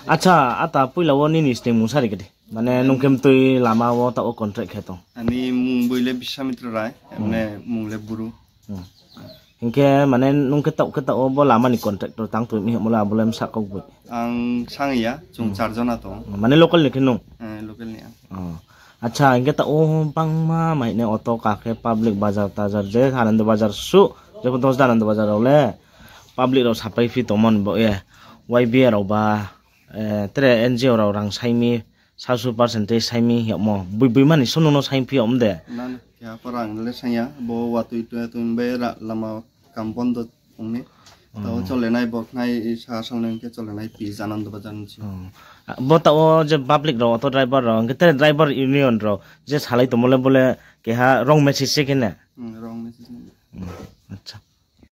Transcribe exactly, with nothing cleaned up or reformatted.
Acha, ata poila wo nini sning mung sa ri khe di. Mane nung khe mtui lama wo taoh wo contract khe tong. Ani mung boi le Biswamitra Rai, emne mung le Bru. Hing khe mane nung khe taoh khe taoh wo bo lama ni contractor tang tong mi hingmo le abo le bsa kau boi. Ang sang ya, chung char jona tong. Mane local ni khe nung? Local ni ang. Acha, hing khe taoh wo bangma mai ne auto ka khe public bazar tajar je Anando Bazar suh, je pho dos Anando Bazar rao le public rao sapai phi tongmo ni baoh ye, Y B A rao ba, tre N G O rao rang sai mi, sasu percentage sai mi hingmo, boi boi mani so nung no sai phi yag de. Keha pho rang le sang ya, bo watoi tui tui bai ra lama kam bondo ong mi. Taoh wo chole nai bo khnai sa saonai hing khe chole nai pi Anando Bazar ni si. Bo taoh wo je public rao, auto driver rao, hing khe tre driver union rao je salai tongmo le bo le keha wrong message se khe ne? Acha.